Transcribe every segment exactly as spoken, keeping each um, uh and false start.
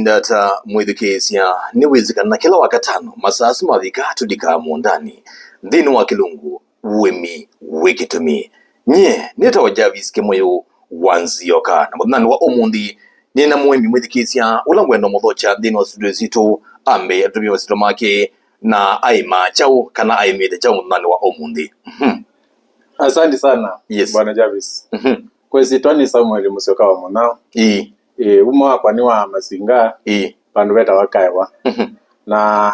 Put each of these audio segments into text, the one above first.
Ndata mwĩthukĩĩsya, nĩwĩsĩ kana kĩla Wakatano masaa asu mavika tũlikaa mũũndanĩ nthĩnĩ wa kĩlungu Ũĩmi wĩ Kĩtumi. Nyie nĩtawa Jarvis Kĩmũyũ wa Nzioka, na mũthenyanĩ wa ũmũnthĩ nĩ na mũĩmi mwĩthukĩĩsya ũla ngwenda ũmũthokya nthĩnĩ wa studio sitũ ambe atũtavye masyĩtwa make na aĩma kyaũ kana aĩmĩte kyaũ mũthenyanĩ wa ũmũnthĩ. Mhm. Asante sana, Yes. Bwana Jarvis. Mhm. Kwĩsĩtwa nĩ Samuel Mũsyoka wa Mũnao. Ĩĩ. Ĩĩ, uma wakwa nĩ wa Masinga, Ĩĩ. Vandũ vetawa Kaewa. Mhm. Na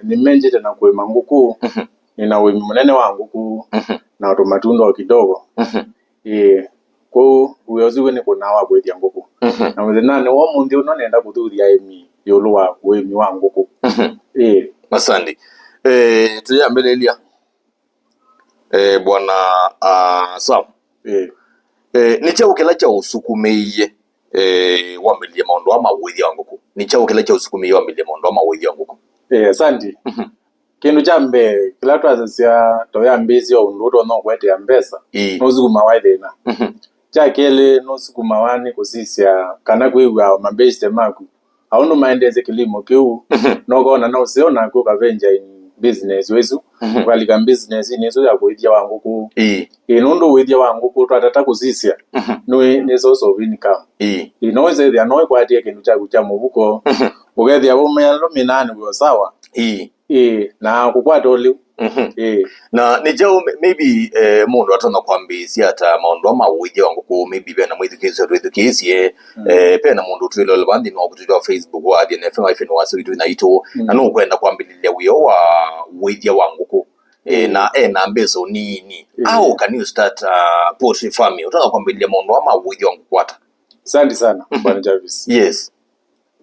nĩmenjĩte na kũĩma ngũkũ, Mhm. nĩna ũĩmi mũnene wa ngũkũ, Mhm. na tũmatunda o kidogo. Mhm. Ĩĩ, kwoou wĩa ũsu wĩ nĩ kũna wa kũĩthya ngũkũ. Mhm. Na mũthenyanĩ wa ũmũnthĩ ũno nenda kũthuthya aĩmi ĩũlũ wa ũĩmi wa ngũkũ. Mhm. Ĩĩ. Asante. Eh, tũyambĩlĩlya. Eh, bwana, ah, Sam. Eh. Eh, nĩ kyaũ kĩla kyaũsukumĩie, eh, wambĩlĩlye maũndũ aa ma ũĩthya wa ngũkũ? Nĩ kyaũ kĩla kyaũsukumĩie wambĩlĩlye maũndũ aa ma ũĩthya wa ngũkũ? Eh, asante. Mhm. Kĩndũ kya mbee, kĩla twasasya tũyambĩĩsya ũndũ ũtonya ũkũetea mbesa, Ĩĩ. nũsukumawa ĩ thĩna. Mhm. Kya kelĩ, nũsukumawa nĩ kũsisya kana kwĩw'a mabeshte maku. Aũndũ maendeesye kĩlimo kĩu, Mhm. na ũkona no ũseo naku ũkaventure in business ĩsu, Mhm. ũkalika business-inĩ ĩsu ya kũĩthya wa ngũkũ. Ĩĩ. Ĩĩ, nũndũ ũĩthya wa ngũkũ twatata kũsisya, Mhm. nĩ, nĩ source of income. Ĩĩ. Ĩĩ, no wĩsethĩa no ĩkwatie kĩndũ kyaku kya mũvuko, Mhm. ũkethĩa ũmĩa lũmĩnaanĩ wĩ o sawa. Ĩĩ. Ĩĩ, na kũkwata ũlĩu. Mhm. Ĩĩ. Na nĩ kyaũ, may-, maybe, eh, mũndũ atonya kwambĩĩsya ata maũndũ aa ma ũĩthya wa ngũkũ, maybe ve na mwĩthukĩĩsya twĩthukĩĩsye, Mm. eh, ve na mũndũ ũtwĩloela vaa nthĩnĩ wa ũkũtũ wa Facebook wa Athiani F M hyphen wasa witũ na itũ, Mm. na nũkwenda kwambĩlĩlya wĩa wa ũĩthya wa ngũkũ, eh, Mm. na e na mbesa nini. Mm. How can you start a poultry farming? Ũtonya kwambĩlĩlya maũndũ aa ma ũĩthya wa ngũkũ ata? Asante sana, Mhm. Bwana Jarvis. Yes.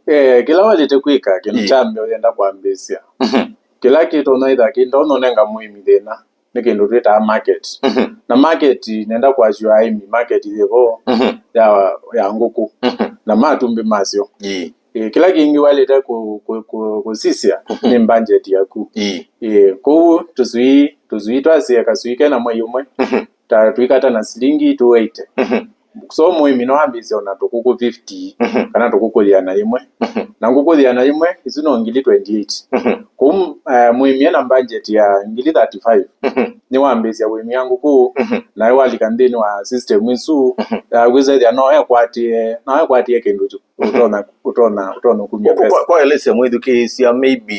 Eh, kĩla waĩlĩte kwĩka, kĩndũ Ĩĩ. kya mbee ũyenda kwambĩĩsya. Mhm. Kĩla kĩtonya ĩtha kĩtonya ũnenga mũĩmi thĩna, nĩ kĩndũ twĩtaa market. Mhm. Na market nenda kwasya aĩmi, market yĩvo Mhm. ya, ya ngũkũ Mhm. na matumbĩ masyo. Ĩĩ. Ĩĩ, kĩla kĩngĩ waĩlĩte kũ-, kũ-, kũ-, kũsisya Mhm. nĩ budget yaku. Ĩĩ. Ĩĩ, kwoou tũswii, tũswii twasya kaswii kena mwei ũmwe, Mhm. ta twĩkata na silingi two eighty. Mhm. So mũĩmi no ambĩĩsye ona tũkũkũ fifty, Mhm. kana tũkũkũ yĩana yĩmwe. Mhm. Na ngũkũ yĩana yĩmwe, isu no ngili twenty-eight. Mhm. Kũu, eh, mũĩmi ena budget ya ngili thirty-five, Mhm. nĩwambĩĩsya ũĩmi wa ngũkũ, Mhm. nawe walika nthĩnĩ wa system isu, Mhm. ya kwĩsethĩa no ekwatie, no ekwatie kĩndũ kyu, Mhm. ũtonya, ũtonya, ũtonya kumya Kwa, mbesa. kwa, kwa elesya mwĩthukĩĩsya, maybe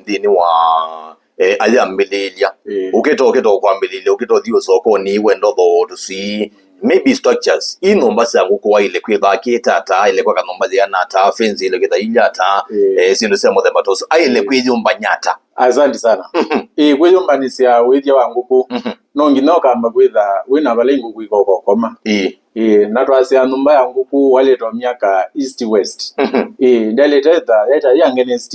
nthĩnĩ wa eh, ayambĩlĩĩlya. Ĩĩ. Ũkĩta, ũkĩta ũkwambĩlĩĩlya, ũkĩta ũthi ũsokonĩ, wenda ũthooa tũswii. Maybe structures. Ii nyũmba sya ngũkũ waĩle kwĩthakĩte ata, aĩle kwaka nyũmba yĩana ata, fence ĩle kwĩtha ilya ata, Ĩĩ. eh, syĩndũ sya mũthemba ta ũsu. Aĩle Ĩĩ. kwĩyũmbany'a ata. Asante sana. Mhm. Ĩĩ, kwĩyũmbanĩsya ũĩthya wa ngũkũ. Mhm. No nginya ũkamba kwĩtha wĩna vala ingũkũ ikokokoma. Ĩĩ. Ĩĩ, na twasya nyũmba ya ngũkũ walĩtwa myaka east west. Mhm. Ĩĩ, ndyaĩlĩte ĩtha, yaĩta yĩ against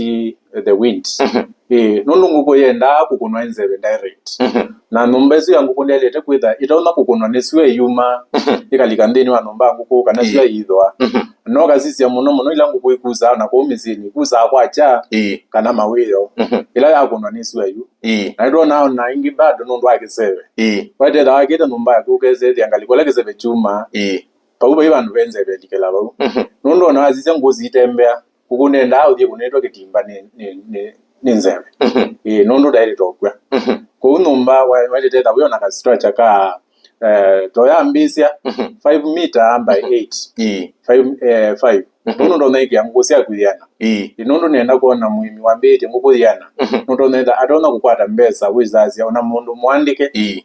the wind. Mhm. Ĩĩ, nũndũ ngũkũ yendaa kũkũnwa nzeve direct. Mhm. Na nyũmba ĩsu ya ngũkũ ndyaĩlĩte kwĩtha ĩtonya kũkũnwa nĩ syũa ĩyuma, Mhm. ĩkalika nthĩnĩ wa nyũmba ya ngũkũ kana Ĩĩ. syũa ĩithwa. Mhm. No kasisya mũno mũno ila ngũkũ ikusaa na kũu mĩsyĩnĩ, ikusaa kwakya Ĩĩ. kana mawĩoo. Mhm. Ĩla yakũnwa nĩ syũa yu. Ĩĩ. Na nĩtwonaa ona ingĩ bado nũndũ wa kĩseve. Ĩĩ. Waĩtetha wakĩte nyũmba yaku ũkesethĩa ngalĩko ĩla kĩseve kyuma. Ĩĩ. Vau vai vandũ ve nzeve ĩlikĩla vau. Mhm. Nũndũ ona wasisya ngũkũ siitembea, ngũkũ nendaa ũthiĩ kũnĩtwa kĩtimba nĩ, nĩ, nĩ, nĩ nzeve. Mhm. Ĩĩ, nũndũ ndaĩlĩte ũkw'a. Mhm. Kwoou nyũmba wa-, waĩlĩte ĩtha wĩ ona ka structure ka, eh, toyambĩĩsya Mhm. five meter by Mhm. eight. Ĩĩ. Five, eh, five. Mhm. Nũndũ ndonya ĩkĩa ngũkũ syaku yĩana. Ĩĩ. Ĩĩ, nũndũ nenda kwona mũĩmi wambĩĩtye ngũkũ yĩana. Mhm. Nũndũ nenda atonya kũkwata mbesa wĩsasya ona mũndũ mũandĩke. Ĩĩ.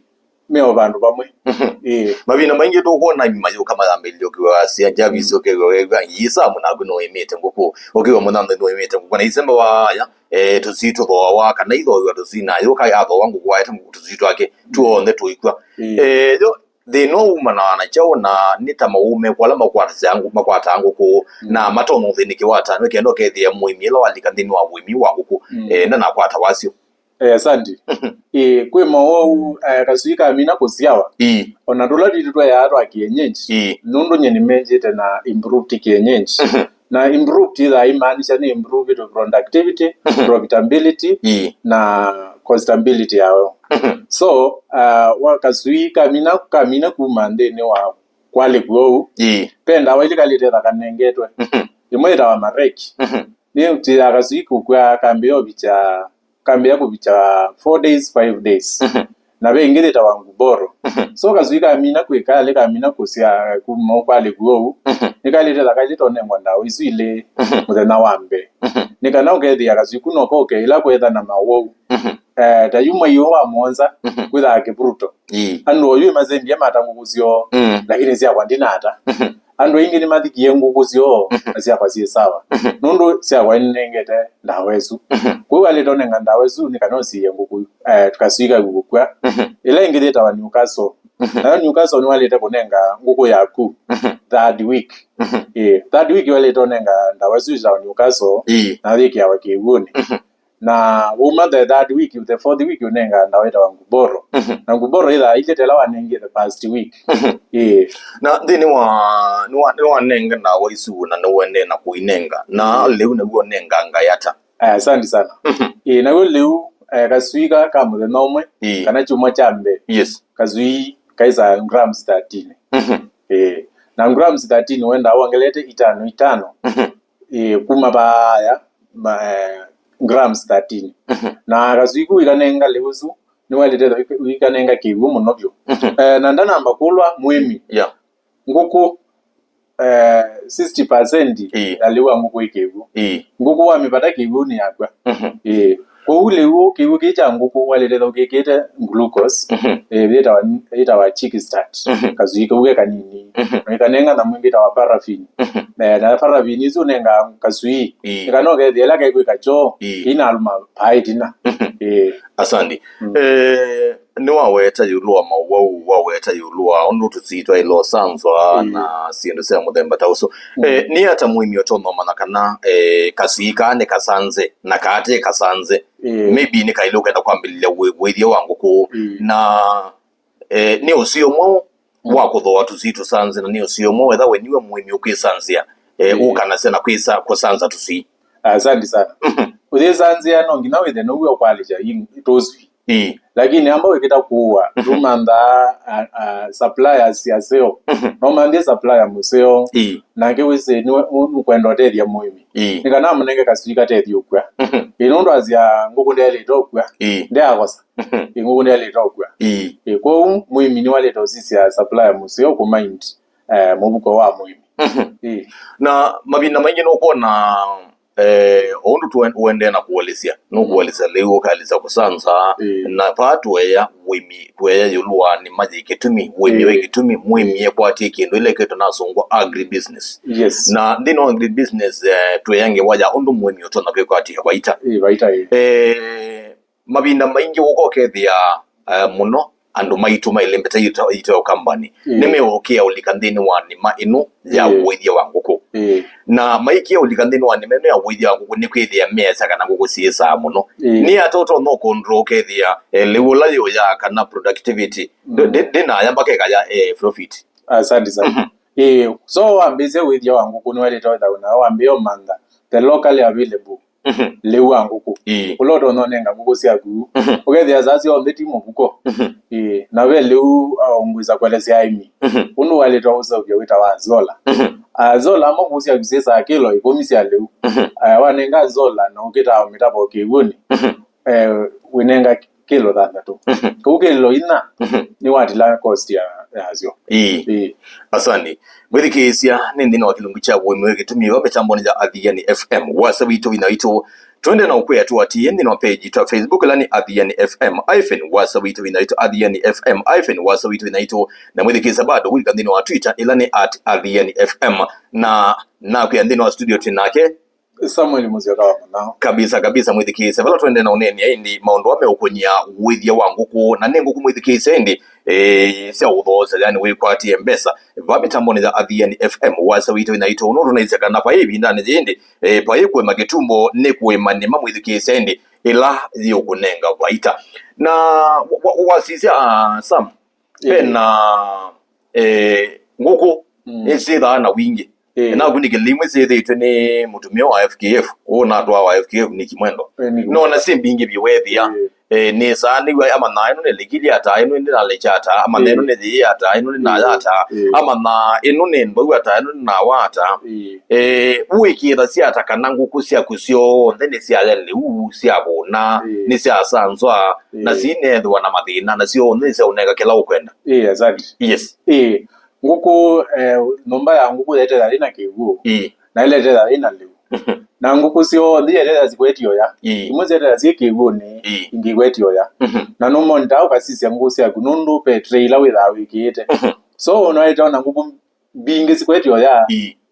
Me o vandũ vamwe. Mhm. Ĩĩ. Mavinda maingĩ tũkwona aĩmi mayũka mayambĩlĩlya ũkĩwa asya, Jarvis Mm. ũkĩwa wĩw'a, ĩĩ Sam naku nũĩmĩte ngũkũ, ũkĩwa mũnyanthĩ nũĩmĩte ngũkũ, na isemba waya, eh, tũswii tũthooawa, kana ithooiwa tũswii nayo, ũka athooa ngũkũ aete ngũkũ tũswii twake, Mm. tuonthe tũikw'a. Ĩĩ. Eh, yo, thĩna ũu umanawa na kyaũ, na nĩ ta maũme kwa ala makwatasya ngũ-, makwataa ngũkũ, Mm. na matonya ũthĩnĩkĩwa ata, nĩkenda ũkethĩa mũĩmi ĩla walika nthĩnĩ wa ũĩmi wa ngũkũ, Mm. eh, ndanakwata wasyo. Eh, asante. Mhm. Ĩĩ, kwĩ mowau, eh, kaswii kamina kũsyawa. Ĩĩ. Ona tũla twitũ tweaa twa kienyeji, Ĩĩ. nũndũ nyie nĩmenjĩte na improved kienyeji. Mhm. Na improved ĩthaa imaanisha nĩ improved productivity, Mhm. profitability, Ĩĩ. na costability yayo. Mhm. So, uh, wa kaswii kamina, kamina kuma nthĩnĩ wa kwalĩkw'a ũu, Ĩĩ. ve ndawa ilikalĩte ĩtha kanengetwe. Mhm. ĩmwe yĩtawa mareki. Mhm. Nĩ ũtiaa kasui kũkw'a kambĩa ũvikya, kambĩa kũvikya four days, five days. Mhm. Na ve ĩngĩ yĩtawa nguboro. Mhm. So kasui kamina kwĩka, alĩ kamina kũsya kuma ũkwalĩku ũu. Mhm. Nĩkalĩte thaka ilĩ tonengwa ndawa isu ilĩ. Mhm. Mũthenya wa mbee. Mhm. Nĩ kana ũkethĩa kasui ku nokoke ĩla kwetha na mawau. Mhm. Eh, ta yu mwei ũũ wa mũonza, mhm, kwĩthaa kĩvuruto. Ii. Andũ oyu ĩmasembie mata ngũkũ syoo, mm, lakini syakwa ndinata. Mhm. Andũ aingĩ nĩmathikie ngũkũ syoo, mhm, na syakwa syĩ sawa. Mhm. Nũndũ syakwa nĩnengete ndawa ĩsu. Mhm. Kwoou alĩte ũnenga ndawa ĩsu nĩ kana ũsiĩe ngũkũ, eh, kasui kaku kũkw'a. Mhm. Ĩla ĩngĩ yĩtawa Newcastle. Mhm. Nayo Newcastle nĩwalĩte kũnenga ngũkũ yaku, mhm, third week. Mhm. Ĩĩ, third week walĩte ũnenga ndawa ĩsu yĩtawa Newcastle, ii, na yĩkĩawa kĩw'ũnĩ. Mhm. Na wauma the third week, the fourth week ũnenga ndawa ĩtawa nguboro. Mhm. Na nguboro ĩthaa ilĩ ta ĩla wanengie the past week. Mhm. Ĩĩ. Na nthĩnĩ wa, nĩwa-, nĩwanenga ndawa isu na nĩũendee na kũinenga. Na, mm, lĩu nĩw'o ũnenganga ata? Eh, asante sana. Mhm. Ĩĩ, naw'o lĩu, eh, kasui ka, ka mũthenya ũmwe, ĩĩ, kana kyumwa kya mbee, yes, kasui kaĩsaa grams thirteen. Mhm. Ĩĩ. Na grams thirteen wendaa wongelete itano itano. Mhm. Ĩĩ, kuma vaaya, ma, eh, grams thirteen. Mhm. Na kasui ku ikanenga lĩu ũsu, nĩwaĩlĩte wĩka-, wĩkanenga kĩw'ũ mũno vyũ. Mhm. Eh, na ndanamba kũlwa mũĩmi. Yeah. Ngũkũ, eh, sixty percent, ĩĩ, ya lĩu wa ngũkũ ĩ kĩw'ũ. Ĩĩ. Ngũkũ wamĩvata kĩw'ũnĩ yakw'a. Mhm. Ĩĩ. Kwoou lĩu kĩw'ũ kĩĩ kya ngũkũ waĩlĩte ũkĩkĩte glucose, mhm, eh, yĩtawa, yĩtawa Chick Start. Mhm. Kasui kau ke kanini. Mhm. Na ĩkanenga nyamũ ĩngĩ ĩtawa paraffin. Mhm. Eh, na paraffin isu ũnengaa kasui. Ĩĩ. Ĩkana ũkethĩa ĩla kekwĩka kyoo, ĩĩ, ĩinalũma paa ĩtina. Mhm. Ĩĩ. Asante. Mm. Eh, nĩwaweta ĩũlũ wa mawau, waweta ĩũlũ wa ũndũ tũsii twaĩle ũsanzwa, mm, na syĩndũ sya mũthemba ta ũsu. Mm. Eh, nĩ ata mũĩmi ũtonya ũmanya kana, eh, kasui kaa nĩ kasanze na kaa ti kasanze? Ĩĩ. Maybe nĩ kaĩle ũkenda kwambĩlĩlya wĩ-, wĩthya wa ngũkũ. Mm. Na, eh, nĩ ũseo mwaũ, mm, wa kũthooa tũsui tũsanze, na nĩ ũseo mwaũ wetha we niwe mũĩmi ũkwĩsanzĩa, eh, mm, ũkanasya na kwĩsa kũsanza tũsui? Asante sana. Mhm. Ũyĩsanzĩa no nginya wĩthe now'o ũkwalĩkya i-, tũsui. Ĩĩ. Lakini amba wĩkĩta kũũa, mhm, tũmanthaa, a, a, suppliers aseo. Mhm. No manthie supplier mũseo. Ĩĩ. Nake wĩsĩ nĩwe, nũ-, nũkwenda ũtethya mũĩmi. Ĩĩ. Nĩ kana amũnenge kasui katethye ũkw'a. Mhm. Ĩĩ, nũndũ asya ngũkũ ndyaĩlĩte ũkw'a. Ĩĩ. Ndyakosa. Mhm. Ĩĩ, ngũkũ ndyaĩlĩte ũkw'a. Ĩĩ. Ĩĩ, kwoou mũĩmi nĩwaĩlĩte ũsisya supplier mũseo kũmind, eh, mũvuko wa mũĩmi. Mhm. Ĩĩ. Na mavinda maingĩ nũkwona, eh, o ũndũ tũen-, ũendee na kũelesya, nũkũelesya lĩu, ũkaelesya kũsanza, ĩĩ, na vaa tũeya ũĩmi, tũeya ĩũlũ wa nĩma yĩ kĩtumi, ũĩmi, ĩĩ, wĩ kĩtumi, mũĩmi ekwatie kĩndũ ĩla ĩkĩtwa na asũngwa agribusiness. Yes. Na nthĩnĩ wa agribusiness, eh, tũeya ngewa ya ũndũ mũĩmi ũtonya kwĩkwatĩa vaita. Ĩĩ, vaita, ĩĩ. Eh, mavinda maingĩ ũka ũkethĩa, eh, mũno andũ maitũ mailembeta ito, ito company, mm, nĩmeũkĩa ũlika nthĩnĩ wa nĩma ĩno ya, mm, ũĩthya wa ngũkũ. Mm. Na maikĩa ũlika nthĩnĩ wa nĩma ĩno ya ũĩthya wa ngũkũ, nĩ kwĩthĩa measya kana ngũkũ syĩsaa mũno. Mm. Nĩ ata ũtonya ũkondro ũkethĩa, eh, lĩu ũla yũyaa kana productivity, mm, ndĩ-, ndĩ-, ndĩnaya mpaka ĩkaya, eh, profit? Asante sana. Mhm. Eh, so wambĩĩsya ũĩthya wa ngũkũ nĩwaĩlĩte wĩthaw'e na wambĩĩa ũmantha the locally available, mhm, lĩu wa ngũkũ. Ĩĩ. Ũla ũtonya ũnenga ngũkũ syaku. Mhm. Ũkethĩa saa syonthe ti mũvuko. Mhm. Ĩĩ. Na ve lĩu, uh, ngwĩsa kũelesya aĩmi, mhm, ũndũ waĩlĩte ũseũvya wĩtawa azola. Mhm. Azola amwe ngũkũ syaku syĩsaa kĩlo ĩkũmi sya lĩu. Mhm. Aya, wanenga azola na ũkĩtaa ũmĩtava o kĩw'ũnĩ, mhm, eh, wĩnenga kĩlo thanthatũ. Mhm. Kau kĩlo inya, mhm, nĩwatila cost ya, yasyo. Ĩĩ. Ĩĩ. Asante. Mwĩthikĩĩsya, nĩ nthĩnĩ wa kĩlungu kya Ũĩmi wĩ Kĩtumi va mĩtambonĩ ya Athiani F M. Wasa witũ wĩ naitũ. Twende na ũkwĩa tũatĩĩe nthĩnĩ wa page yitũ ya Facebook, ĩla nĩ Athiani F M hyphen wasa witũ wĩ naitũ, Athiani F M hyphen wasa witũ wĩ naitũ. Na mwĩthikĩĩsya bado wĩka nthĩnĩ wa Twitter, ĩla nĩ at Athiani F M. Na nakwĩa nthĩnĩ wa studio twĩ nake Samuel Musyoka wa Mũnao. Kabisa, kabisa, mwĩthikĩĩsya. Vala tũendee na ũneenea ĩndĩ maũndũ amwe meũkũny'a ũĩthya wa ngũkũ, na nĩ ngũkũ mwĩthikĩĩsya ĩndĩ, eh, sya ũthoosya, yani wĩkwatĩe mbesa. Va mĩtambonĩ ya Athiani F M, wasa witũ wĩ naitũ, ũndũ tũnaisya kana vai ĩvindanĩ yĩĩ ĩndĩ, eh, vai kũĩma kĩtumbo, nĩ kũĩma nĩma mwĩthikĩĩsya ĩndĩ, ĩla yĩũkũnenga vaita. Na wa-, wa-, wasisya, ah, Sam, ve, ĩĩ, na, eh, ngũkũ, mm, nĩsyĩthaa na wingĩ. Ĩĩ. Naku nĩ kĩlĩmwe syĩthĩĩtwe nĩ mũtumĩa wa F K F, ũũ natwaa wa F K F Nick Mwendwa. Ĩĩ, Nick. Nona syĩ mbingĩ vyũ wethĩa. Ĩĩ. Eh, nĩsaa nĩw'a amanyaa ĩno nĩ likili ata, ĩno nĩ nalecha ata, amanyaa ĩno nĩ yĩĩ ata, ĩno nĩ naya ata, amanyaa ĩno nĩ mbau ata, ĩno nĩ nawa ata. Eh, ũĩkĩĩthasya ata kana ngũkũ syaku syonthe nĩ syaya lĩu, syavũna, nĩ syasanzwa, na sinethĩwa na mathĩna, na syonthe nĩ syaũnenga kĩla ũkwenda? Ĩĩ, asante. Yes. Ĩĩ, ngũkũ, eh, nyũmba ya ngũkũ yaĩtethya yĩna kĩw'ũ, na ĩla ĩtethya yĩna lĩu. Na ngũkũ syonthe ietethya sikwetye ũya. Imwe sietethya syĩ kĩw'ũnĩ, ingĩ ikwetye ũya. Na nũmonitaa ũkasisya ngũkũ syaku nũndũ ve tray ila wĩthaa wĩkĩĩte. So, ũnaĩte ona ngũkũ mbingĩ sikwetye ũya,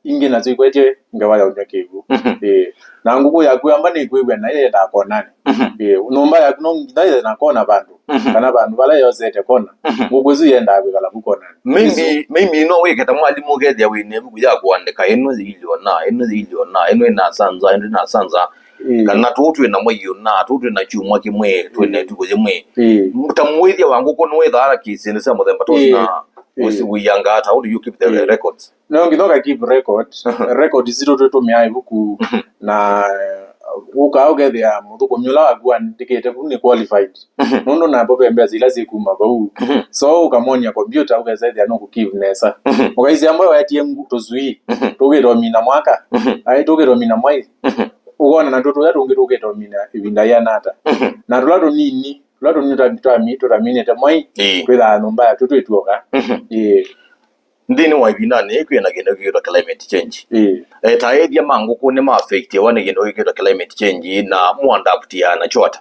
ingĩ nasyo ikwetye ngewa ya ũnywa kĩw'ũ. Ĩĩ. Na ngũkũ yaku yamba nĩkwĩw'a na yendaa konanĩ. Ĩĩ, nyũmba yaku no nginya yĩthe na kona vandũ, kana vandũ vala yosete kona. Ngũkũ ĩsu yendaa kwĩkala vu konanĩ. Maybe, maybe no wĩke ta mwalimũ ũkethĩa wĩ na ĩvuku ya kũandĩka, ĩno yĩilye ũna, ĩno yĩilye ũna, ĩno ĩnasanza, ĩno ĩnasanza. Ĩĩ. Kana tũũ twĩ na mwei ũna, tũũ twĩ na kyumwa kĩmwe, twĩ na ĩtukũ yĩmwe. Ĩĩ. Ta mũĩthya wa ngũkũ nĩwĩthaa na kĩsĩndĩ sya mũthemba tũsu na wĩangaa ata? How do you keep the records? No nginya ũka keep record. Record sitũ tũtũmĩaa ĩvuku na, eh, ũkaa ũkethĩa mũthũkũmi ũla waku wandĩkĩte vu nĩ qualified. Nũndũ navo ve mbesa ila syĩkuma vau. So ũkamonia computer ũkesethĩa nũkũ keep nesa. Ũkaisya amwe waetie ngu-, tũswii tũkĩte ũmina mwaka. Ai, tũkĩte ũmina mwai. Ũkona na tũtũya tũngĩ tũkĩte ũmina ĩvinda yĩana ata. Na tũla tũnini, tũla tũnini tũtami-, tũtaminĩte mwai, twĩthaa nyũmba yatũ twĩtw'oka. Ĩĩ. Nthĩnĩ wa ĩvindanĩ yĩĩ kwĩ na kĩndũ kĩkwĩtwa climate change. Ĩĩ. Ataĩthya ma ngũkũ nĩma affectiwa nĩ kĩndũ kĩkwĩtwa climate change, na mũadaptia nakyo ata?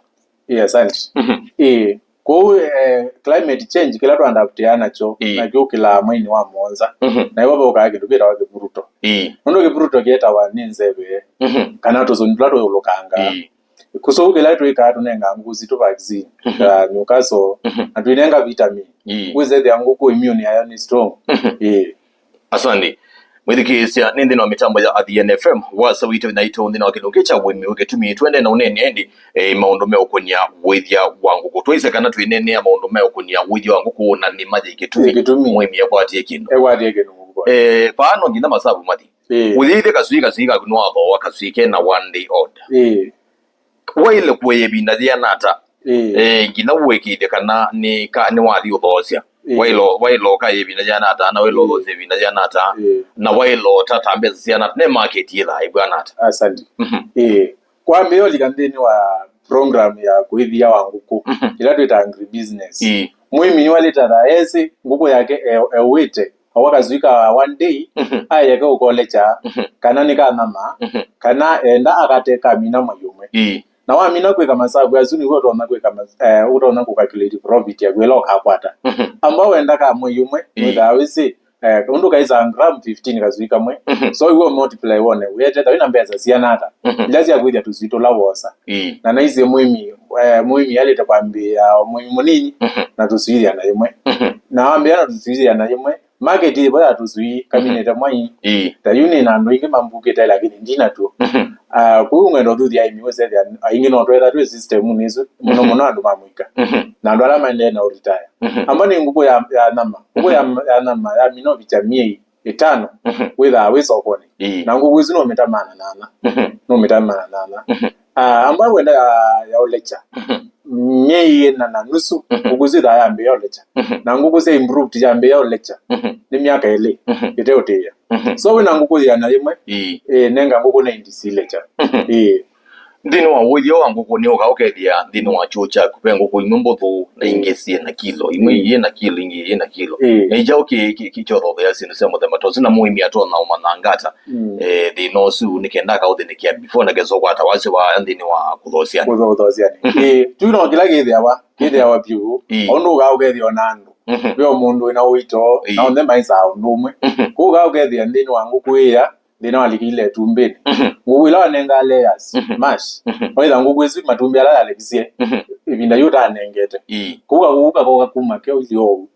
Ĩĩ, asante. Ĩĩ. Kwoou, eh, climate change kĩla tũadaptia nakyo, nakyo kĩlaa mweinĩ wa mũonza. Na ĩvo vaukaa kĩndũ kĩtawa kĩvuruto. Ĩĩ. Nũndũ kĩvuruto kĩetawa nĩ nzeve, kana tũsũni tũla tũyũlũkangaa. Ĩĩ. Kũsou kĩla twĩkaa tũnengaa ngũkũ sitũ vaccine, ta Newcastle, na tũinenga vitamin. Wĩsethĩa ngũkũ immune yayo nĩ strong. Ĩĩ. Asante. Mwĩthikĩĩsya, nĩ nthĩnĩ wa mĩtambo ya Athiani F M, wasa witũ naitũ nthĩnĩ wa kĩlungu kya ũĩmi wĩ kĩtumi. Twende na ũneenea ĩndĩ, eh, maũndũ meũkũnia ũĩthya wa ngũkũ. Twaisye kana twĩneenea maũndũ meũkũnia ũĩthya wa ngũkũ na nĩma yĩ kĩtumi. Yĩ kĩtumi. Mũĩmi ekwatie kĩndũ. Ekwatie kĩndũ ngũkũ. Eh, vaa no nginya masavu mathi. Ĩĩ. Ũyĩithye kaswii, kaswii kaku nĩwathooa, kaswii kena one day old. Ĩĩ. Waĩle kũĩa ĩvinda yĩana ata? Ĩĩ. Eh, nginya ũĩkĩĩthye kana nĩ ka, nĩwathi ũthoosya. Ĩĩ. Waĩle, waĩle ũkaĩa ĩvinda yĩana ata, na waĩle ũthoosya ĩvinda yĩana ata, na waĩle ũtata mbesa siana ata, ne market yĩthaa ĩvw'ana ata? Asante. Mhm. Ĩĩ. Kwambĩĩa ũlika nthĩnĩ wa program ya kũĩthya wa ngũkũ, ĩla twĩtaa agribusiness. Ĩĩ. Mũĩmi nĩwalĩtathaa esĩ ngũkũ yake e-, eũĩte, awa kaswii ka one day, aeke ũkolekya, kana nĩ ka nyama, kana enda akate kamina mwei ũmwe. Ĩĩ. Na wamina kwĩka masavu asu, nĩw'o ũtonya kwĩka mas-, eh, ũtonya kũcalculate profit yaku ĩla ũkakwata. Amba wenda ka mwei ũmwe, wĩthaa wĩsĩ, eh, ũndũ kaĩsaa gram fifteen kaswii kamwe. So, iwe multiply wone, wĩetethya wĩna mbesa siana ata, ila sya kwĩthya tũswii tũla wosa. Ĩĩ. Na naisye mũĩmi, eh, mũĩmi alĩte kwambĩĩa o mũĩmi mũnini, na tũswii yĩana yĩmwe. Na wambĩĩa na tũswii yĩana yĩmwe, market ĩvo ya tũswii kaminĩte mwai. Ĩĩ. Ta yu nĩ na andũ aingĩ mambukĩte, lakini ndina tuo. Ah, kũu ngwenda ũthuthya aĩmi wĩsethĩa aingĩ no twetha twĩ system nĩ isu, mũno mũno andũ ma mũika. Na andũ ala maendee na ũritaya. Amba nĩ ngũkũ ya, ya nyama. Ngũkũ ya, ya nyama ya minovi cha miei ĩtano, wĩthaa wĩ sokonĩ. Ĩĩ. Na ngũkũ ĩsu no mĩta maana nana. No mĩta maana nana. Ah, amba wenda ya, ya ũlecha. Myei ĩna na nusu, ngũkũ ĩsu ĩthaa yambĩĩa ũlecha. Na ngũkũ sya improved yambĩĩa ũlecha. Nĩ myaka ĩlĩ ĩteũtĩĩa. So wĩna ngũkũ yĩana yĩmwe, ĩĩ, nenga ngũkũ ninety silecha. Ĩĩ. Nthĩnĩ wa ũĩthyo wa ngũkũ nĩ ũka ũkethĩa nthĩnĩ wa kyũũ kyaku ve ngũkũ imwe mbũthũ na ingĩ syĩ na kilo, imwe iyĩ na kilo, ingĩ iyĩ na kilo. Ĩĩ. Na ikyaũ kĩ, kĩ, kĩkyothothea syĩndũ sya mũthemba ta ũsu, na mũĩmi atonya ũmanya ata, eh, thĩna ũsu nĩ kenda akaũthĩnĩkĩa before na kesa ũkwata wasyo wa nthĩnĩ wa kũthoosyana. Kũtho-, kũthoosyana. Ĩĩ, tu no kĩla kĩthĩawa, kĩthĩawa vyũ. Ĩĩ. Ũndũ ũka ũkethĩa ona andũ. Ve o mũndũ wĩna ũito, na onthe maisaa ũndũ ũmwe. Kũu ũka ũkethĩa nthĩnĩ wa ngũkũ ĩya, thĩna walikĩile ĩtumbĩnĩ. Ngũkũ ila wanengaa layers, mash, waitha ngũkũ ĩsu matumbĩ ala yalekisye, ĩvinda yu ũtanengete. Ĩĩ. Kũu kakũkũ kakoka kuma keo ilĩ ou.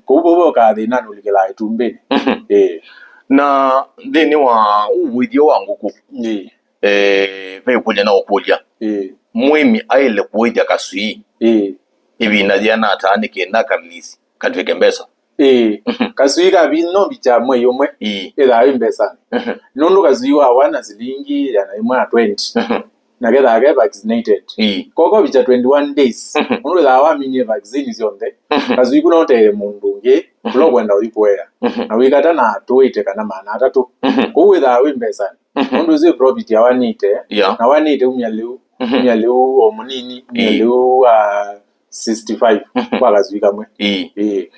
Kũu vau vokaa thĩnanĩ ũlikĩlaa ĩtumbĩnĩ. Ĩĩ. Na nthĩnĩ wa ũĩthyo wa ngũkũ, ĩĩ, eh, ve ĩkũlyo na ũkũlya. Ĩĩ. Mũĩmi aĩle kũĩthya kaswii, ĩĩ, ĩvinda yĩana ata nĩ kenda kalisi katw'ĩke mbesa? Ĩĩ. Kaswii ka vi-, no vicha mwei ũmwe, ĩĩ, ĩthaa ĩ mbesanĩ. Nũndũ kaswii wa wana silingi yĩana ĩmwe na twenty. na kethaa ke vaccinated. Ii. Koko vicha twenty-one days. Mhm. Ũndũ wĩthaa waminie vaccine syonthe. Mhm. Kasui kuna ũtee mũndũ ũngĩ, mhm, ũla ũkwenda ũthi kũea. Mhm. Na wĩkata na tũĩte kana maana atatũ. Mhm. Kũu wĩthaa wĩ mbesanĩ. Mhm. Ũndũ ũsu profit ya one eighty. Yeah. Na one eighty umia lĩu. Mhm. Umia lĩu o mũnini, umia, ii, lĩu wa sixty-five, mhm, kwa kasui kamwe. Ii. Ii.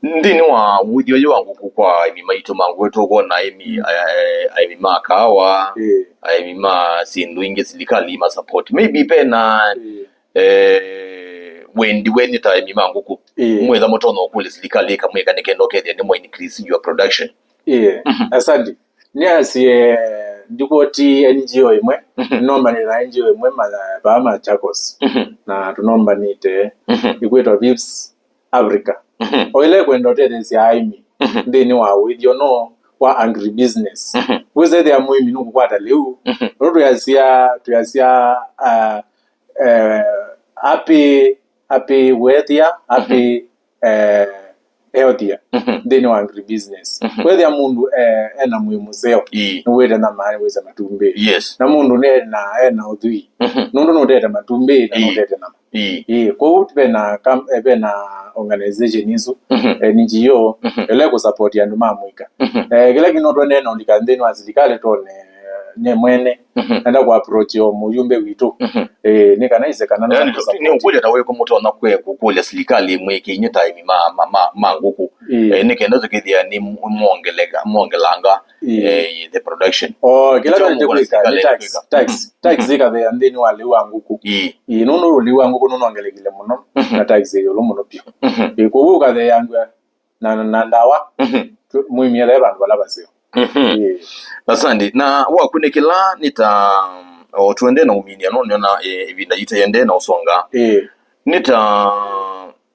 Nthĩnĩ wa ũĩthyo ũyũ wa ngũkũ kwa aĩmi maitũ ma ngũkũ, tũkwona aĩmi, mm, eh, aĩmi ma kaawa, ii, aĩmi ma syĩndũ ingĩ silikalĩ ma support. Maybe pena, ii, eh, wendi wenyu ta aĩmi ma ngũkũ. Ii. Mwĩtha mũtonya ũkũlya silikalĩ ĩkamwĩka nĩ kenda ũkethĩa nĩ mwa increase your production. Ĩĩ, mhm, asante. Nĩasie ndivoti N G O ĩmwe, mhm, nĩnombanĩte na N G O ĩmwe ma-, vaa Machakos. Mhm. Na tũnombanĩte, mhm, ĩkwĩtwa Vips Africa. Mhm. O ĩla ĩkwenda ũtetheesya aĩmi, mhm, nthĩnĩ wa ũĩthyo no wa agribusiness. Mhm. Wĩsethĩa mũĩmi nũkũkwata lĩu. Mhm. Ũndũ twĩasya, twĩasya, ah, eh, happy, happy wealthier, happy, mhm, eh, healthier, mhm, nthĩnĩ wa agribusiness. Mhm. Kwethĩa mũndũ, eh, ena mwĩĩ mũseo, ii, nĩwĩte nyama, nĩwĩte matumbĩ. Yes. Na mũndũ nena, ena ũthwii, mhm, nũndũ nũtete matumbĩ na, ii, nũtete nyama. Ii. Ii, kwoou vena kam-, eh, vena organization isu, mhm, N G O, mhm, ĩla ĩkũsupport andũ ma mũika. Mhm. Eh, kĩla kĩno twendeee na ũlika nthĩnĩ wa silikalĩ tone, eh, nye mwene, mhm, nenda kũapproach o mũyumbe witũ. Mhm. Eh, nĩ kana ise kana no, yani, nenda kũsupport. Nĩ ũkũlya ta wĩkũ mũtonya kwe kũkũlya silikalĩ ĩmwĩke inyuĩ ta aĩmi ma, ma, ma, ma ngũkũ. Ĩĩ. Eh, nĩ kenda tũkĩthĩa nĩ mwongeleka-, mwongelanga, ĩĩ, eh, the production. Oh, kĩla twaĩlĩte kwĩka nĩ tax, tax, mhm, tax, mhm, ĩkathea nthĩnĩ wa lĩu wa ngũkũ. Ĩĩ. Ĩĩ, nũndũ lĩu wa ngũkũ nũnongelekile mũno, mhm, na tax ĩ ĩũlũ mũno vyũ. Mhm. Ĩĩ, kwoou ũkatheangw'a na, na, na ndawa, mhm, tu-, mũimie thai vandũ vala vaseo. Mhm. Ĩĩ. Asante. Na wakunĩkĩla nĩ ta, o twende na ũminia, no nĩona, eh, ĩvinda yitũ yende na ũsonga. Ĩĩ. Nĩ ta,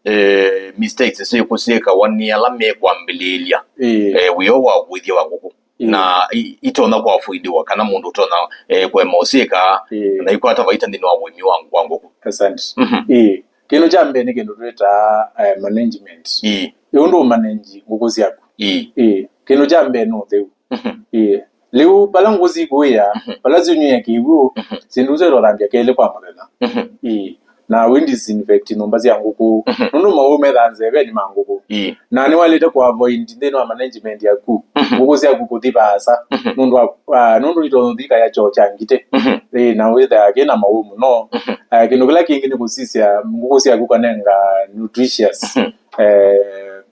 eh, mistakes syĩkũ syĩkawa nĩ ala mekwambĩlĩĩlya, ĩĩ, eh, wĩa wa ũĩthya wa ngũkũ. Ĩĩ. Na i-, itonya kũavoidiwa kana mũndũ ũtonya, eh, kũema ũsyĩka, ĩĩ, na ikwata vaita nthĩnĩ wa ũĩmi wa, wa ngũkũ. Asante. Mhm. Ĩĩ. Kĩndũ kya mbee nĩ kĩndũ twĩtaa, eh, management. Ĩĩ. Ĩ ũndũ ũmanenji ngũkũ syaku. Ĩĩ. Ĩĩ. Kĩndũ kya mbee nĩ ũtheu. Mhm. Ĩĩ. Lĩu, vala ngũkũ sikũĩa, mhm, vala syũnyuĩa kĩw'ũ, mhm, syĩndũ isu ĩtothambya kelĩ kwa mũthenya. Mhm. Ĩĩ. Na wĩ disinfect nyũmba sya ngũkũ. Mhm. Nũndũ mawau methaa nzevenĩ ma ngũkũ. Ĩĩ. Na nĩwaĩlĩte kũavoid nthĩnĩ wa management yaku, mhm, ngũkũ syaku kũthi vaasa. Mhm. Nũndũ wa, ah, nũndũ itonya ũthi kaya kyoo kya ngitĩ. Mhm. Ĩĩ, na wĩthĩaa kĩ na mawau mũno. Mhm. Ah, kĩndũ kĩla kĩngĩ nĩ kũsisya ngũkũ syaku kanenga nutritious, mhm, eh,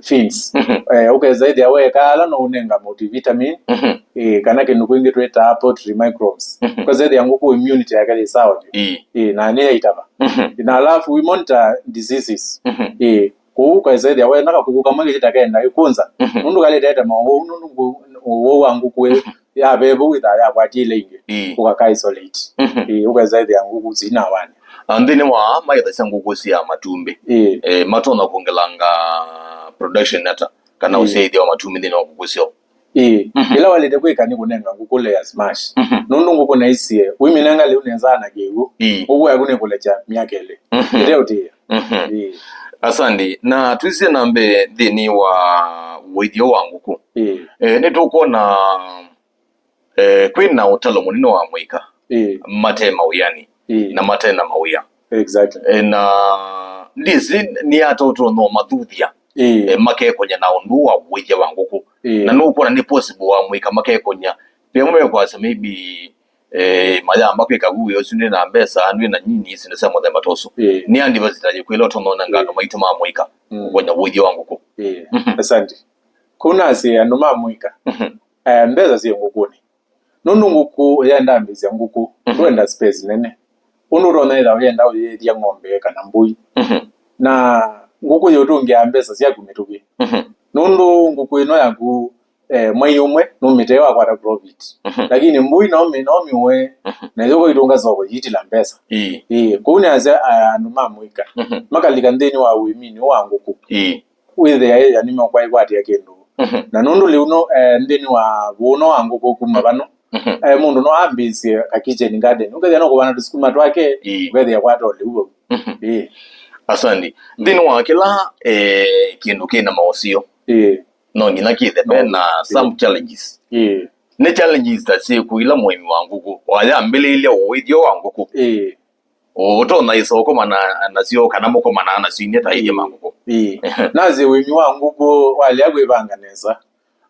feeds. Mhm. Eh, ũkesa ĩthĩa weeka ala no ũnenga multivitamin, mhm, eh, kana kĩndũ kwingĩ twĩtaa poultry microbes. Mhm. Ũkesa ĩthĩa ngũkũ immunity yake yĩ sawa vyũ. Ĩĩ. Eh, na nĩ yaitava. Mhm. Na alafu we monitor diseases. Mhm. Eh, kwoou ũkesa ĩthĩa wena kakũkũ kamwe kĩtakenda ĩkũnza. Mhm. Nũndũ kalitete mawau, nũndũ ngũ-, ũwau wa ngũkũ ĩ, mhm, yaveva wĩthaa yakwatie ila ingĩ. Ĩĩ. Ũkaka isolate. Mhm. Ĩĩ, ũkesa ĩthĩa ngũkũ sina wani. Na nthĩnĩ wa magetha sya ngũkũ sya matumbĩ, ĩĩ, eh, matonya kwongelanga production ata, kana, ĩĩ, ũsyaĩthya wa matumbĩ nthĩnĩ wa ngũkũ syoo? Ĩĩ. Mhm. Kĩla waĩlĩte kwĩka nĩ kũnenga ngũkũ layers mash. Mhm. Nũndũ ngũkũ naisye, wĩmĩnenga lĩu nesa na kĩw'ũ, ĩĩ, ngũkũ yaku nĩkũlekya myaka ĩlĩ. Mhm. Ĩteũtĩĩa. Mhm. Ĩĩ. Asante. Na twĩsĩe na mbee nthĩnĩ wa ũĩthyo wa ngũkũ. Ĩĩ. Eh, nĩtũkwona eh, kwĩ na ũtalo mũnene wa amũika, ĩĩ, mate mawĩanĩ, ĩĩ, na mate na mawĩa. Exactly. Eh, na ndĩsĩ nĩ ata ũtonya ũmathuthya, ĩĩ, eh, makekonya na ũndũ wa ũĩthya wa ngũkũ. Ĩĩ. Na nũkwona nĩ possible wa amũika makekonya. Ve amwe mekwasya maybe, eh, mayamba kwĩka wĩ ũsu nĩ na mbesa, nĩ na nyinyi, ici nĩ sya mũthemba ta ũsu. Ĩĩ. Nĩ advice ta yĩkwĩla ũtonya ũnenga andũ, ĩĩ, maitũ ma amũika, mm, kũkonya ũĩthya wa ngũkũ? Ĩĩ. Mhm. Asante. Kũu nasĩ andũ ma amũika. Mhm. Eh, mbesa syĩ ngũkũnĩ. Nũndũ ngũkũ yenda mbesa ngũkũ, mhm, ndwenda space nene. Ũndũ ũtonya ĩtha ũyenda ũyĩĩthya ng'ombe kana mbũi. Mhm. Na ngũkũ yũtũngĩaa mbesa syaku mĩtũkĩ. Mhm. Nũndũ ngũkũ ĩno yaku, eh, mwai ũmwe nũmĩtee wakwata profit. Mhm. Lakini mbũi no mĩ-, no mĩũe, mhm, na yũka ĩtũnga soko yĩitĩla mbesa. Ĩĩ. Ĩĩ, kũu nĩasya, eh, andũ ma mũika, mhm, makalika nthĩnĩ wa ũĩminĩ ũũ wa ngũkũ. Ĩĩ. Wĩthĩa ĩya nĩmekwaĩkwatĩa kĩndũ. Mhm. Na nũndũ lĩu no, eh, nthĩnĩ wa vũũno wa ngũkũ kuma vano, mhm, eh, mũndũ no ambĩĩsye ka kitchen garden. Ũkethĩa no kũvanda tũsukuma twake, ĩĩ, ũkethĩa kwata o lĩu vau. Mhm. Ĩĩ. Asante. Nthĩnĩ wa kĩla, eh, kĩndũ kĩna maũsio, ĩĩ, no nginya kĩthe, no, ve na, ĩĩ, some challenges. Ĩĩ. Nĩ challenges ta syĩkũ ila mũĩmi wa ngũkũ wayambĩlĩĩlya ũĩthyo wa ngũkũ? Ĩĩ. Ũtonya ĩsa ũkomana nasyo kana mũkomanaa nasyo inyie ta aĩthya ma ngũkũ? Ĩĩ. Ehe. Nasye ũĩmi wa ngũkũ walea kwĩvanga nesa.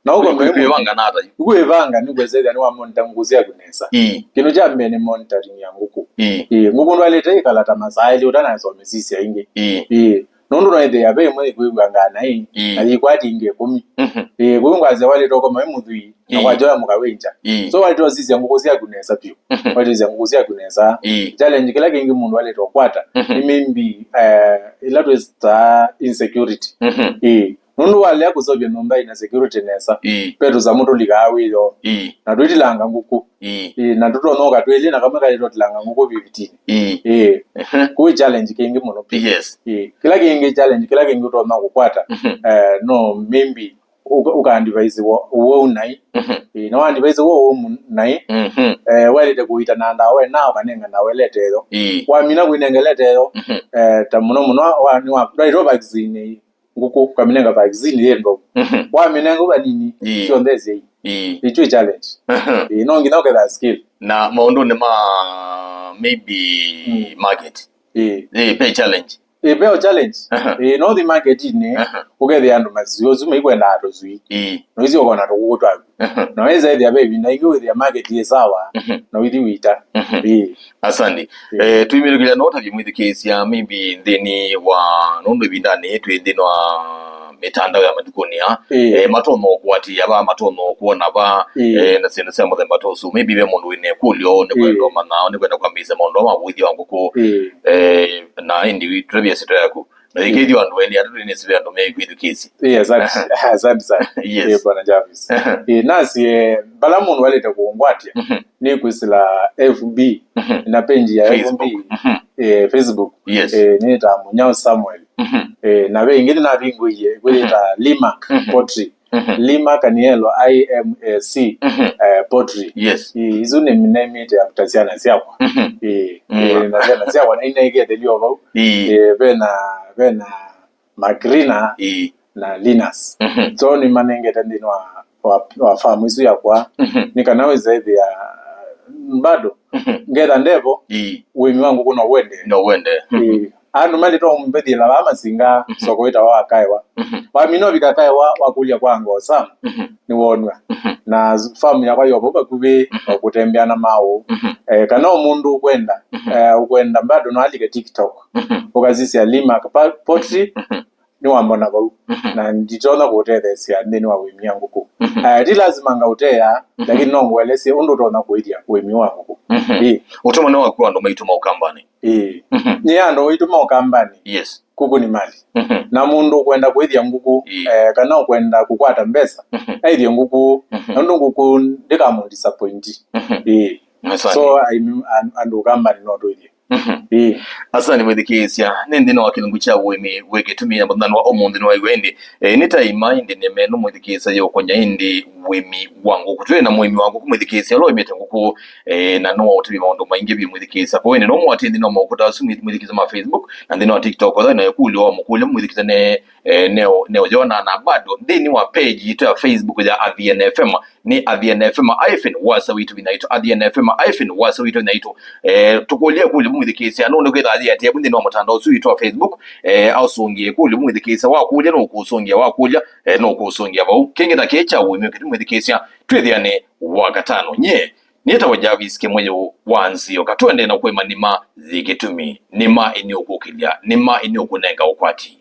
Na ũkome kwĩvanga nata yu? Kwĩvanga nĩ kwĩsethya nĩ wa monitor ngũkũ syaku nesa. Ĩĩ. Kĩndũ kya mbee nĩ monitoring ya ngũkũ. Ĩĩ. Ĩĩ, ngũkũ ndwalĩte ĩkala ta masaa elĩ ũtanasomesisya ĩngĩ. Ĩĩ. Ĩĩ. Nũndũ no ĩthĩa ve ĩmwe ĩkwĩw'angaa naĩ, ĩĩ, na yĩkwati ingĩ ĩkũmi. Mhm. Ĩĩ, kwoou ngwasya walĩte ũkoma wĩ mũthwii, na, ĩĩ, kwakya ũyamũka wĩ nja. Ĩĩ. So walĩte ũsisya ngũkũ syaku nesa vyũ. Mhm. Walĩte ũsisya ngũkũ syaku nesa. Ĩĩ. Challenge kĩla kĩngĩ mũndũ walĩte ũkwata, mhm, nĩ maybe, eh, ĩla twĩtaa insecurity. Mhm. Ĩĩ. Nũndũ walea kũseũvya nyũmba ĩna security nesa, ĩĩ, ve tũsamũ tũlikaa wĩoo. Ĩĩ. Na twĩtilanga ngũkũ. Ĩĩ. Ĩĩ, na tũtonya ũka twĩlĩ na kamwe kalĩte ũtilanga ngũkũ fifteen. Ĩĩ. Ĩĩ. Ehe. Kũu challenge kĩngĩ mũno. Yes. Ĩĩ. Kĩla kĩngĩ challenge, kĩla kĩngĩ ũtonya kũkwata, mhm, eh, no maybe ũka, ũka advise wa ũwau naĩ. Mhm. Ĩĩ, na wa advise wa ũwau naĩ. Mhm. Eh, waĩlĩte kũita na ndawa ĩna ũkanenga ndawa ĩla ĩteyo. Ĩĩ. Wamina kũinenga ĩla ĩteyo, mhm, eh, ta mũno mũno wa, wa, nĩ wa, ndwaĩtwe vaccine ngũkũ, ũkamĩnenga vaccine yĩ ndovu. Mhm. Wamĩnenga vanini, ĩĩ, syonthe syai. Ĩĩ. Ĩtwĩ challenge. Aha. Ĩĩ, no nginya ũketha skill. Na maũndũnĩ ma maybe, mm, market. Ĩĩ. Ĩĩ, pe challenge. Ĩĩ, peo challenge. Aha. Ĩĩ, no thi marketinĩ, aha, ũkethĩa andũ masio asu maikwenda tũswii. Ĩĩ. No isi ũkona tũkũkũ twaku. Aha. Na wĩsa ĩthĩa ve ĩvinda ĩngĩ wĩthĩa market yĩ sawa, mhm, na ũithi wĩta. Mhm. Ĩĩ. Asante. Ĩĩ. Eh, twĩmĩlũkĩlya no tavye mwĩthukĩĩsya maybe nthĩnĩ wa nũndũ ĩvindanĩ twĩ nthĩnĩ wa mĩtandao ya matukũnĩ aa. Ĩĩ. Eh, matonya ũkũatĩĩa va, matonya ũkwona va, ĩĩ, eh, na syĩndũ sya mũthemba ta ũsu. Maybe ve mũndũ wĩna ĩkũlyo, nĩkwenda, ĩĩ, ũmanya, nĩkwenda kwambĩĩsya maũndũ ma ũĩthya wa ngũkũ. Ĩĩ. Eh, na ĩndĩ tũtavye syĩtwa yaku. Na, ĩĩ, ĩkethĩwa andũ elĩ atatũ nĩsĩ ve andũ mekwĩthukĩĩsya. Ĩĩ, asante. Asante sana. Yes. Ĩĩ, Bwana Jarvis. Ĩĩ, nasye vala mũndũ walĩte kũngwatya, mhm, nĩ kwĩsĩla F B, mhm, na page ya Facebook. F B, mhm, eh, Facebook. Yes. Eh, nĩtaa Mũnyao Samuel. Mhm. Eh, na ve ĩngĩ nĩnavingũie kwĩyĩta, mhm, Limac, mhm, Pottery. Mhm. Limac, Kanielo, I M A C, mhm, eh, Pottery. Yes. Eh, isu nĩ naimĩte after syana syakwa. Mhm. Eh, mm, eh, na syana syakwa nainaiketheli o vau. Ĩĩ. Eh, vena, vena Magrina, ĩĩ, na Linus. Mhm. So nĩmanengete nthĩnĩ wa, wa, wa farm isu yakwa, mhm, nĩ kana wĩsa ĩthĩa bado, mhm, ngetha ndevo, ĩĩ, ũĩmi wa ngũkũ no wende. No wende. Mhm. Ĩĩ. Andũ malĩte ũmbethĩla vaa Masinga, mhm, soko wĩtawa wa Kaewa. Mhm. Wamina ũvika Kaewa wakũlya kwa Ngoo Sam, mhm, nĩwonw'a. Mhm. Na farm yakwa yo vau vakuvĩ, mhm, o kũtembea na maũ. Mhm. Eh, kana o mũndũ ũkwenda, mhm, eh, ũkwenda bado no alike TikTok. Mhm. Ũkasisya Limac pa-, Pottery, mhm, nĩwambona vau. Mhm. Na nditonya kũũtetheesya nthĩnĩ wa ũĩmi wa ngũkũ. Mhm. Eh, ti lazima ngaũteea, mhm, lakini no ngũelesye ũndũ ũtonya kũĩthya ũĩmi wa ngũkũ. Mhm. Ĩĩ. Ũtũmano waku andũ maitũ ma Ũkambanĩ. Ĩĩ. Mhm. Nĩ andũ maitũ ma Ũkambanĩ. Yes. Kuku ni mali. Mhm. Na mũndũ ũkwenda kũĩthya ngũkũ, ĩĩ, eh, kana ũkwenda kũkwata mbesa, mhm, aĩthye ngũkũ, mhm, nũndũ ngũkũ ndĩkamũ disappoint. Mhm. Ĩĩ. Asante. So, I mean, an-, andũ Ũkambanĩ no tũĩthye. Mhm. Ĩĩ. Asante mwĩthikĩĩsya, nĩ nthĩnĩ wa kĩlungu kya ũĩmi wĩ kĩtumi na mũthenya wa ũmũnthĩ nĩwaiw'a ĩndĩ, eh, nĩ ta ĩma ĩndĩ nĩ menu mwĩthikĩĩsya yũkũnya ĩndĩ ũĩmi wa ngũkũ. Twĩ na mũĩmi wa ngũkũ mwĩthikĩĩsya ũla ũĩmĩte ngũkũ, eh, na no ũtavye maũndũ maingĩ vyũ mwĩthikĩĩsya. Kwa ĩndĩ no mũatĩe nthĩnĩ wa moko ta asu mwĩthikĩĩsya ma Facebook na nthĩnĩ wa TikTok, othe na ĩkũlyo wa mũkũlya mwĩthikĩĩsya nĩ, eh, neo, neo yona na bado nthĩnĩ wa page yitũ ya Facebook ya Athiani F M. Nĩ Athiani F M hyphen wasa witũ vinaitũ, Athiani F M hyphen wasa witũ vinaitũ. Eh, tũkũlye kũlya mwĩthikĩĩsya, nũndũ kwĩthaa yĩ atĩa nthĩnĩ wa mũtandao ũsu witũ wa Facebook, eh, ausũngĩe kũlya mwĩthikĩĩsya, wakũlya nũkũsũngĩa, wakũlya, eh, nũkũsũngĩa vau. Kĩngĩ ta kĩĩ kya ũĩmi kĩtũ mwĩthikĩĩsya, twĩthĩane Wakatano. Nyie nĩtawa Jarvis Kĩmũyũ wa Nzioka. Twende na kwĩma nĩma yĩ kĩtumi, nĩma ĩnĩũkũkĩlya, nĩma ĩnĩũkũnenga ũkwati.